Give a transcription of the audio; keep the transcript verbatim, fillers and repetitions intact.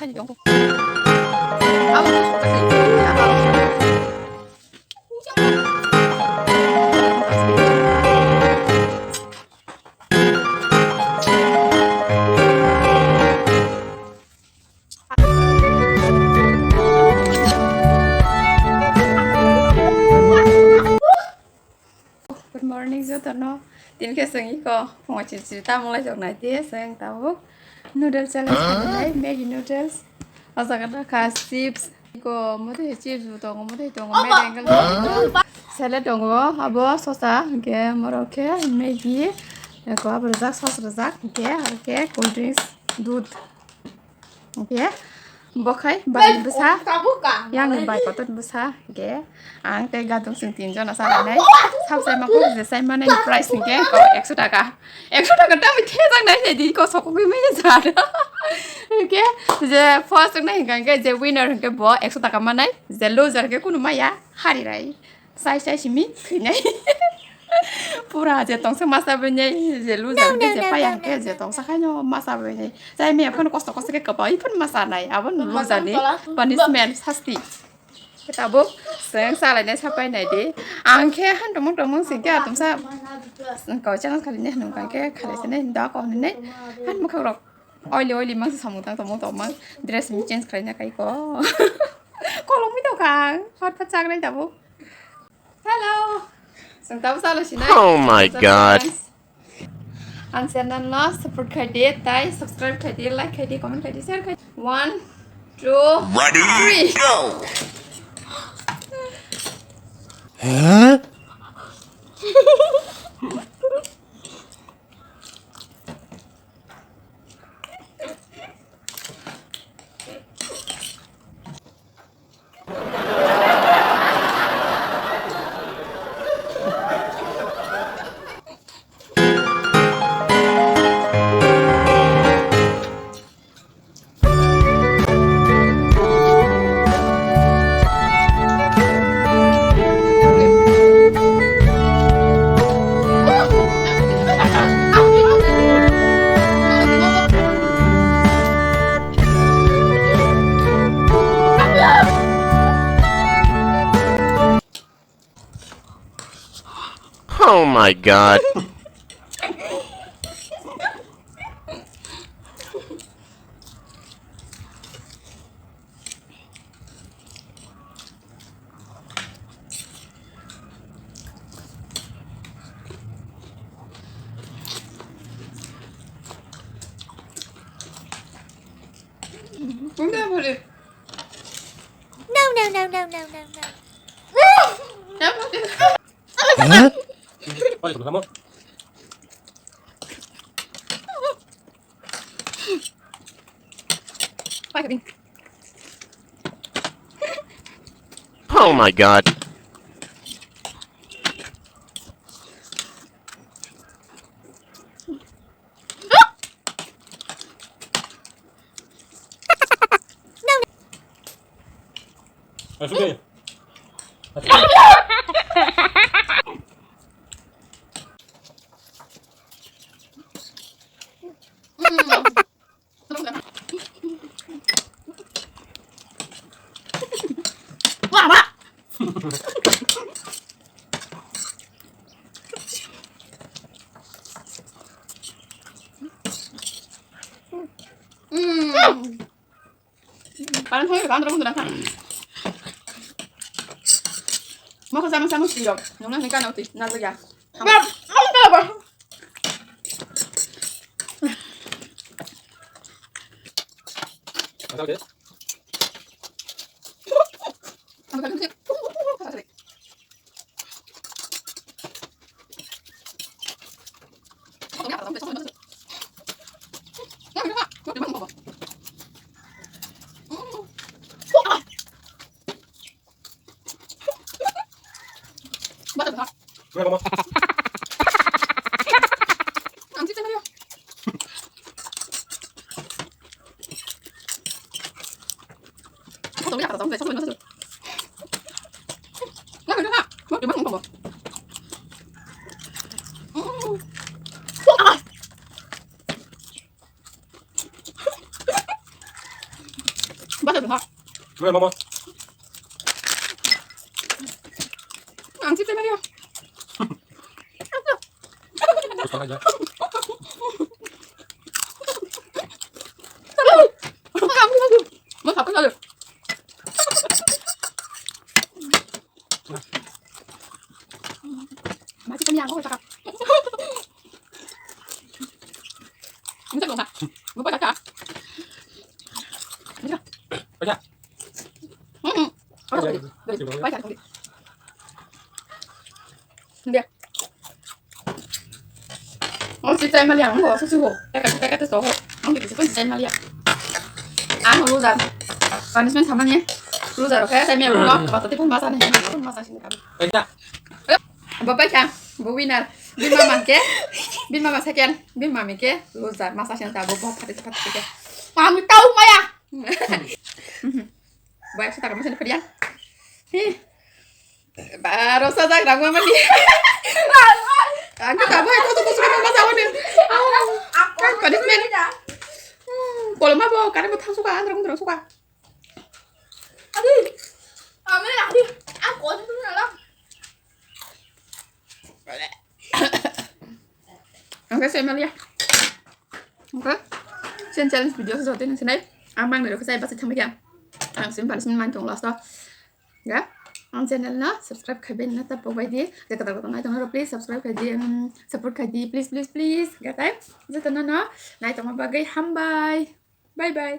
Thani tongo. Good morning jotono. Tini khe chwng iko phungo chiri chiri tamung lai jok nai di, chwng tabuk noodles challenge khainai, Maggi noodles. O jaga nokha chips. Iko mote chips bo tongo, mote tongo, made angle tongo, salad tongo, abo sosa, hwnkhe morok khe Maggi, eko abo rijak, sauce rijak, hwnkhe, hwnkhe cold drinks, dudh. Hwnkhe bo khai bai bwsa, yang ni bai kotor bwsa, hwnkhe ang tei gadung chwng tin jona cha lainai. Sab chai mangkuk, je chai mani price hwnkhe ko ekso taka. Ekso taka tamo thejak nai nai di, ko sokogwi manya jana. Hwnkhe je first wngnai hwnkha hwnkhe je winner hwnkhe bo ekso taka manai, je loser hwnkhe kunu maya, hari rai. Chai chai simi thwinai. Pura je tongsa masa bwinai, je loser hwnkhe je paya hwnkhe je tongsa khaino masa bwinai. Chai maya phano kosto kosto khe kwbai phano masa nai. Abo loser ni punishment, sasti. Tabuk chwng chalainai sapai nai di. Ang khe han tongmung tongmung sing khe atomsa kau channel khali ne hwnung khe khalai se nai da kau ne han mwkhang rok oili oili mang samung tang tongmung tong mang dress mi change khalai na kai ko. Kolong mi tong kha ang hot phat chak nai tabuk. Hello. Chwng tabuk chalai sinai. Oh my God. Ang channel no support khai di, tai subscribe khai di, like khai di, comment khai di, share khai di. One, two, ready, three, go! Huh? Oh my God. No, no, no, no, no, no, no. Huh? Oh my God. Paling saya kan terus dengan. Mau ke sama-sama sih dong. Nunggu nih kan nanti nanti ya. Mama. Ang sih tadi ya. Terus pakai aja. Mau apa lagi? Masih kenyang kok cakap. Ini tak lupa. Lupa cakap. Baca. Hmm. Baca. Baca. Dia. Oh, si chai maliang, oh, susu ho. Teka, teka, teka, so ho. Ang gitu, si chai maliang. Ang loser. Punishment sama ni. Loser, okay? Saya melihat lo. Waktu itu pun masa nih, pun masa sini kami. Baca. Bapak kan, bu winner. Bin mama ke, bin mama second, bin mami ke loser. Masa sini tak bu buat hati hati ke. Mami tahu maya. Baik, sudah kamu sini pergi ya. Hih. Ba, rosa jak rang mama ni. Aku tak boleh kau tu kau suka mama sama ni. Kan punishment. Hmm, kalau mah bawa karena mau suka, antar mau suka. Adi, ame adi, aku kau tu nala. Angke saya malia. Oke. Sen challenge video sesuatu yang senai. Amang ni roksa saya pasti thambiya. Ang sim panis man tong lost. Ya. Ang channel na subscribe khaibin na tapo bai di. Ya kata kata nai tong please subscribe khai di. Support khai di please please please. Ya tai. Jeta na na. Nai tong bagai hambai. Bye bye.